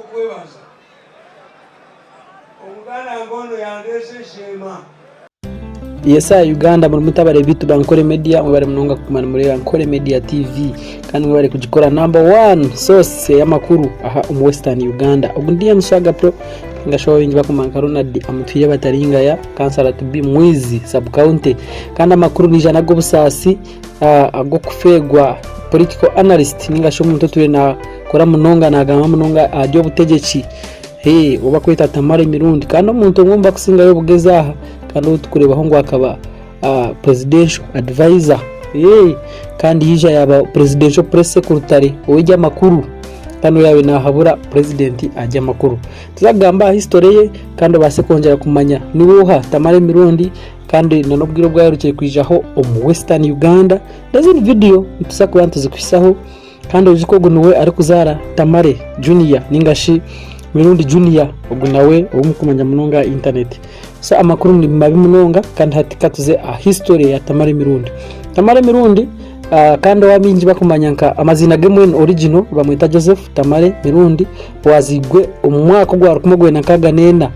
kukwebaza. Omuganda ng'ono yandeesa esheema. Yes I Uganda muri mutabare bitu ba Nkore Media mwebare munonga kuguma nimureeba Nkore Media TV kandi mwebare kugikora number one source ey'amakuru aha omu Western Uganda. Ogu ndi DM Swaga Pro ninga shi abaingi bakumanya nka Ronald Amutwire Bataringaya kansara to be Mwizi sub county kandi amakuru naija n'ag'obusaasi ag'okufeerwa political analyst ninga shi omuntu otwire nakora munonga nagamba munonga aha by'obutegyeki ou barikweta Tamale Mirundi kandi omuntu omwe omu barikusingayo obugyezi aha kandi ou turikureebaho ngu akaba presidential advisor kandi yaija yaaba presidential press secretary ow'eby'amakuru kandi ou yaabaire naahabura purezidenti aha by'amakuru. Nituza kugamba aha history ye kandi obaase kwongyera kumanya niwe oha Tamale Mirundi kandi n'obwire obu aherukire kwijaho omu Western Uganda n'ezindi vidiyo nituza kuba nituzikuhisaho. Kandi oijuke ogu niwe arikuzaara Tamale Junior ninga shi Mirundi Junior ogu nawe ou murikumanya munonga aha internet. So amakuru ni mabi munonga kandi hati katuze aha history ya Tamale Mirundi. Tamale Mirundi kandi ou abaingi barikumanya nka amaziina ge mbwenu original bamweta Joseph Tamale Mirundi owazairwe omu mwaka ogwa 1964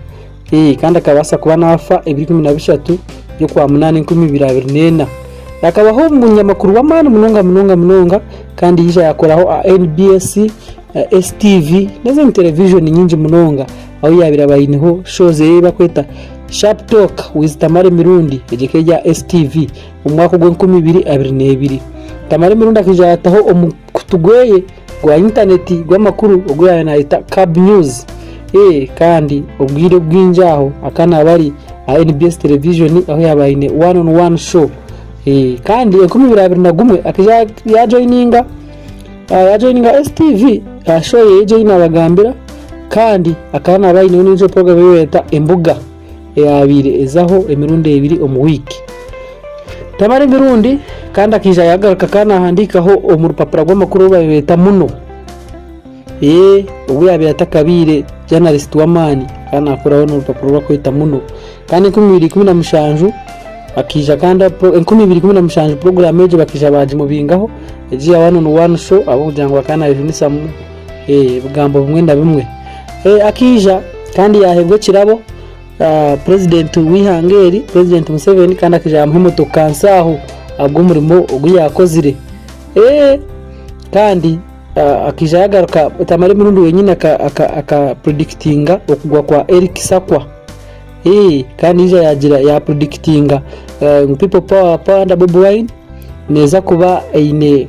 Kandi akabaasa kuba naafa ebiro 13 by'Okwamunaana 2024. Akabaho omunyamakuru w'amaani munonga munonga munonga kandi yaija yaakoraho aha NBS, STV n'ezindi terevijoni nyingi munonga ahu yaabaire aba aineho shows ei barikweta Sharp Talk with Tamale Mirundi egyo ekaba eri aha STV omu mwaka ogw'enkumi ibiri abiri n'ebiri. Tamale Mirundi akaija yaataho omukutu gweye gwa intaneti gw'amakuru ogu yaabaire naayeta Cab News. Kandi obwire obwingi aho akaba naaba ari aha NBS Television ahu yaabaire aine one on one show. Kandi 2021 akaija yaajoyininga yaajoyininga STV aha show ye egyo ei naabagambira kandi akaba naaba aineho n'endiijo puroguraamu ei beeta Embuga eyaabaire ezaho emirundi ebiri omu wiiki. Tamara emirundi kandi akaija yagaruka akaba nahandiikaho omu rupapura rw'amakuru oru baabaire nibeeta Muno. Obu yaabaire atakabaire journalist w'amaani akaba naakoraho n'orupapura oru barikweta Muno. Kandi 2017 akaija kandi 2017 puroguraamu egyo bakaija baagimubingaho egi eya one on one show ahabw'okugira ngu akaba naayejunisamu ebigambo bimwe na bimwe. Akaija kandi yaaheebwa ekirabo. Purezidenti w'eihanga eri, Purezidenti Museveni kandi akaija yaamuha emotoka nsaaho ahabw'omurimo ogu yaakozire. Kandi akaija yaagaruka Tamale Mirundi wenyini akapuredikitinga okugwa kwa Eric Sakwa. Kandi yaija yaagira yaapuredikitinga ngu People Power Power under Bobi Wine neeza kuba eine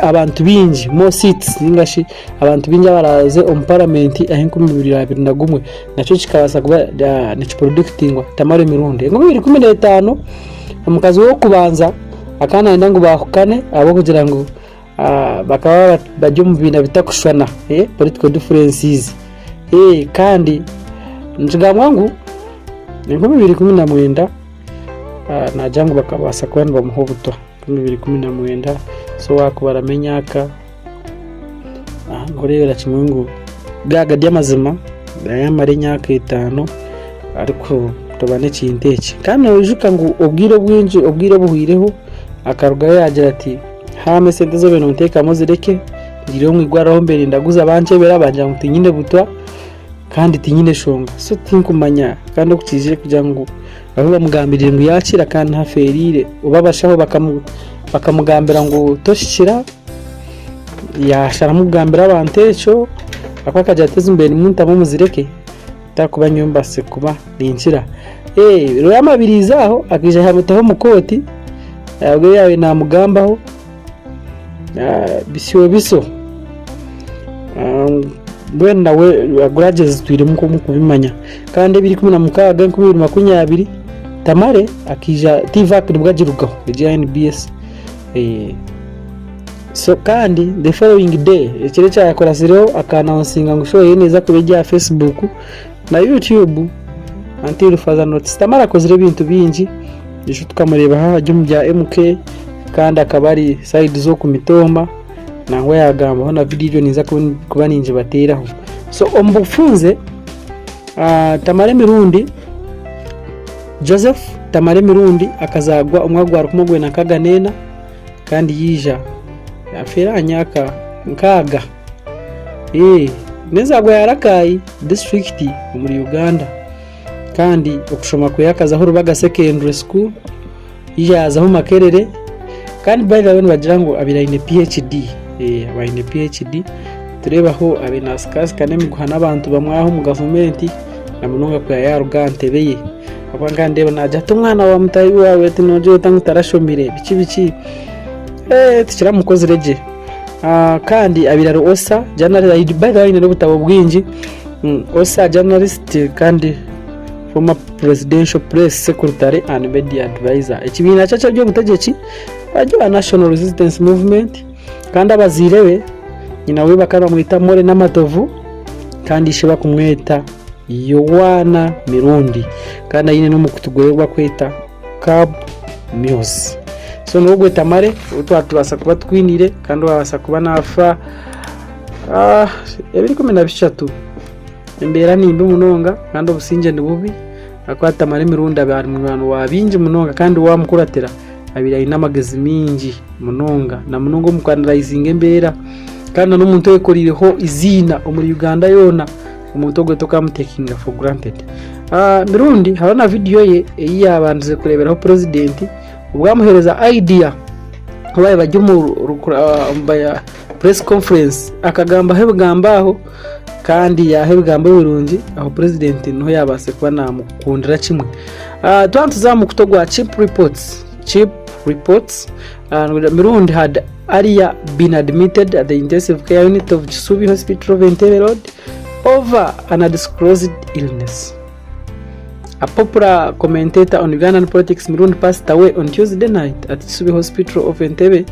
abantu baingi, more seats ninga shi abantu baingi abaraaze omu paramenti aha 2021. Nakyo kikabaasa kuba nikipuredikitingwa Tamale Mirundi. 2015 omukazi we w'okubanza akaba nayenda ngu baahukane ahabw'okugira ngu bakaba bari omu bibiina bitakushushana, political differences. Kandi nikigambwa ngu 2019 naagira ngu bakabaasa kuba nibamuha obutwa. 2019 so waakubaramu emyaka Nooreebera kimwe ngu gaaba gari amazima yamara emyaka etaano arikutoba n'ekintu eki. Kandi noijuka ngu obwire obwingi obwire obuhweireho akarugayo yaagira ati hamu esente ezi obaire nonteekamu ozireke ngiire omu irwariro ahu mbaire nindaguza bankyebera bangira ngu tinyine butwa kandi tinyine nshonga. So tinkumanya kandi oku kiizire kugira ngu ahu bamugambiriire ngu yaakira kandi niho afeereire oba abashaho bakamugambira ngu toshikira. Yaasharamu kugambira abantu ekyo ahakuba akagira ati ezi mbaire nimuntamu muzireke ahakuba nyowe mbaasize kuba ninkira. Reero amabiriize aho akaija yaamutaho omu kooti ahabw'ebi yaabaire naamugambaho bisyo bisyo. Mbwenu nawe grudges zitwiremu nk'oku murikubimanya. Kandi ebiri 16 2020 Tamale akaija TVAC nibwo agirugaho egi eya NBS. So kandi the following day ekiro ekyakuratsireho aka announcinga ngu show ye neeza kuba eri aha Facebook na YouTube until further notice. Tamale akozire ebintu bingi, ejo tukamureeba ari omu bya MK kandi akaba ari side z'oku mitooma nangwa yaagambaho na vidiyo egyo ninza kuba ningibateeraho. So omu bufunze Tamale Emirundi Joseph Tamale Mirundi akazaarwa omu mwaka gwa 1964 kandi yaija yafeera aha myaka nkaaga. N'enzaarwa ya Rakai disiturikiti omuri Uganda kandi okushoma kwe akazaho Rubaga Secondary School yaija yaazaho Makerere kandi by the way nibagira ngu abaire aine PHD abaire aine PHD nitureebaho abaire naasikaasika n'emiguha n'abantu bamwe aho omu gavumenti na munonga ku yaaruga aha ntebe ye ahabw'okuba nkaba nindeeba naagira ati omwana wa mutaahi waawe ati noogira ota ngu tarashomire biki biki tikiramukozire gye. Kandi abaire ari osa journalist by the way aine n'obutabo bwingi osa journalist kandi former presidential press secretary and media advisor. Ekibiina kye eky'eby'obutegyeki bari aba National Resistance Movement kandi abazaire be nyina we bakaba nibamweta Molly Namatovu kandi ishe barikumweta Yowaana Mirundi kandi aine n'omukutu gwe ogu barikweta Cub News. So niwe ogwo Tamale ou twatubaasa kuba twiniire kandi owabaasa kuba naafa ebiro 13. Embeera ni mbi munonga kandi obusingye ni bubi ahakuba Tamale Mirundi abaire ari munywani wa baingi munonga kandi waamukuratira abaire aine amagezi maingi munonga na munonga omu kwanarayizinga embeera kandi n'omuntu oyekoreireho eiziina omuri Uganda yoona. Omuntu ogwo tokamutekinga for granted. Mirundi hariho na vidiyo ye ei yaabandize kureeberaho purezidenti obu amuheereza idea obu baabaire bari omu press conference akagambaho ebigambo aho kandi yaaha ebigambo birungi aho purezidenti niho yaabaasa kuba naamukundira kimwe. Twaba nituza aha mukutu ogwa Chimp Reports, Chimp Reports, Mirundi had earlier been admitted at the intensive care unit of Kisubi Hospital of Entebbe Road over an undisclosed illness. A popular commentator on Ugandan politics, Mirundi passed away on Tuesday night at Kisubi Hospital of Entebbe,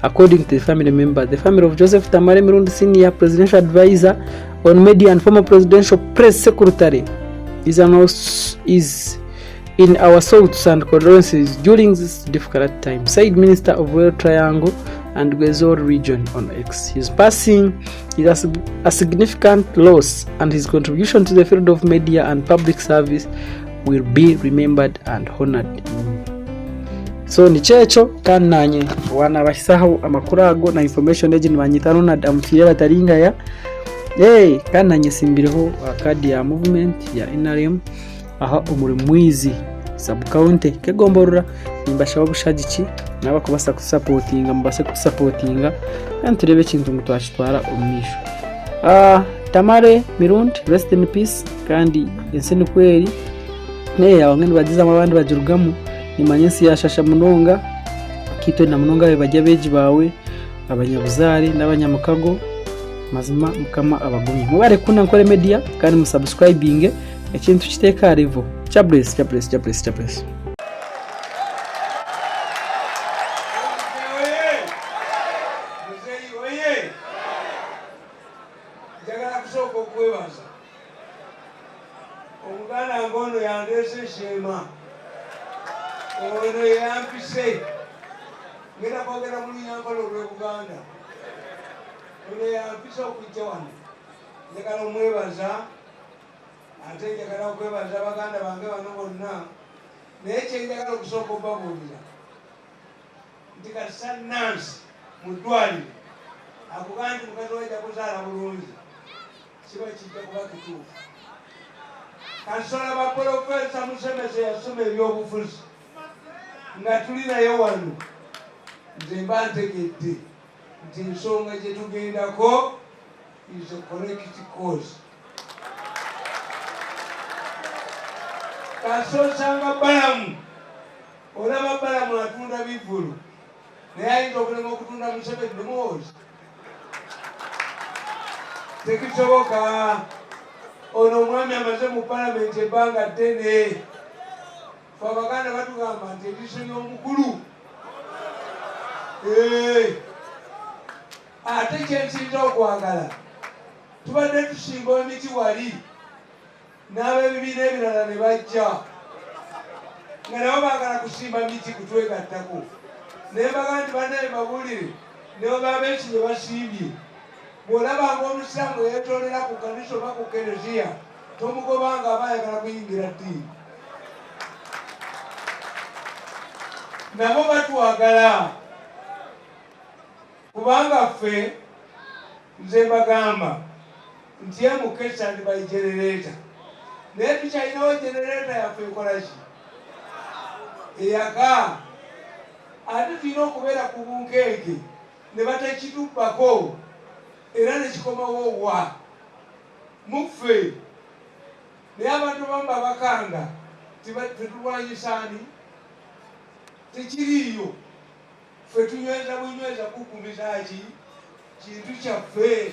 according to the family member. The family of Joseph Tamale Mirundi Senior Presidential Advisor on Media and former Presidential Press Secretary is, an, is in our thoughts and condolences during this difficult time, said Minister of Royal Triangle and Rwenzori region on X. His passing is a, a significant loss and his contribution to the field of media and public service will be remembered and honored. So nikyo ekyo kandi nanye wanabahisaho amakuru ago na information egi nibanyeta Ronald Amufiire Bataringaya. Hey, kandi nanye simbireho kadi ya movement ya NRM aha omuri Mwizi sub county kegomborora nimbashaba obushagiki n'abakubaasa kutusapotinga mubaase kutusapotinga kandi tureebe ekintu ngu twakitwara omu maisho. Tamale Mirundi rest in peace kandi ensi nikwo eri abamwe nibagizamu abandi bagirugamu nimanya ensi yashasha munonga kitwe na munonga babe bari abeegi baawe abanyabuzaare n'abanyamukago mazima mukama abagumye. Mwebare kukunda Nkore Media kandi musubscribinge. Ekintu kiteeka aha level. Chabless, chabless, chabless, chabless. Muzeeyi oye! Njagala kusooka okwebaza omuganda wange ono yandeese esheema ono yeyampise ngenda kwogera mu lunyankole olw'e Buganda ono yampise okujja wano njagala omwebaza Ate njagala okwebaza baganda bange bano bonna, naye kye njagala okusooka obabuulira nti kasita nnansi mu ddwaliro akugamba nti mukazi wo ajja kuzaala bulungi, kiba kijja kuba kituufu. Kasita olaba Polofeesa Musemesa eyasoma ebyobufuzi nga tuli naye wano, nze mba ntegedde nti ensonga gye tugendako is a correct cause. Kasita osanga Balamu, olaba Balamu atunda bivvulu naye ayinza okulema okutunda Museveni ne Muhoozi? Tekisoboka. Ono omwami amaze mu palamenti ebbanga ddene. Ffe Abaganda batugamba nti eriiso ly'omukulu. Ate kyensinza okwagala tubadde tusimba emiti wali n'abebibiina ebirala ne bajja nga nabo baagala kusimba miti kutwegattako naye mbaga nti bannaye mbabuulire ne bwe Besigye basimbye bw'olabanga omusiraamu eyeetoolera ku kkanisa oba ku kereziya tomugobanga aba ayagala kuyingira ddiini nabo batwagala Kubanga ffe, nze mbagamba Nti MK stand by generator. Naye tukyalinawo generator yaffe ekola ki? Eyaka. Ate tulina okubeera ku bunkenke ne batakitubbako era ne kikomawo wa? Mu ffe. Naye abantu abamu babakanga nti ffe tulwanyisa ani? Tekiriiyo. Ffe tunyweza bunyweza kuggumiza ki? Kintu kyaffe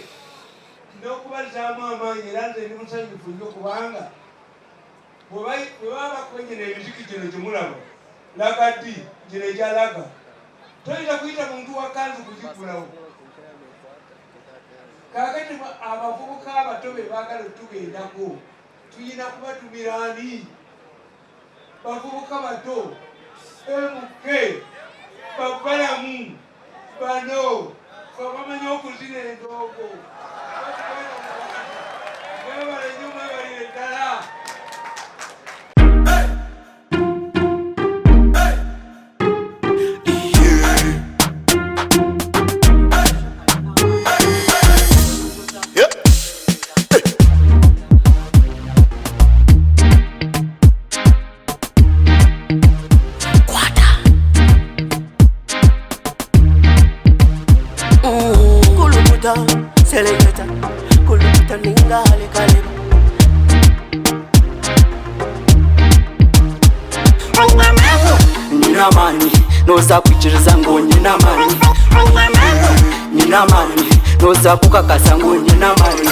n'okubazzaamu amaanyi era nze ndi musanyufu nnyo kubanga bwe baba bakuba gino emiziki gino gye mulaba laga ddi gino egya laga toyinza kuyita muntu wa kanzu kugiggulawo. Kaakati abavubuka abato be baagala otugendako tulina kubatumira ani? Bavubuka bato MK babalamu bano fe abamanyi okuzina endoogo mwebale nnyo mwebalire ddala. Kulukuta, seleketa, kulukuta ninga halekaleba. Nyine amaani noza kwikiriza ngu nyine amaani Nyine amaani noza kukakasa ngu nyine amaani.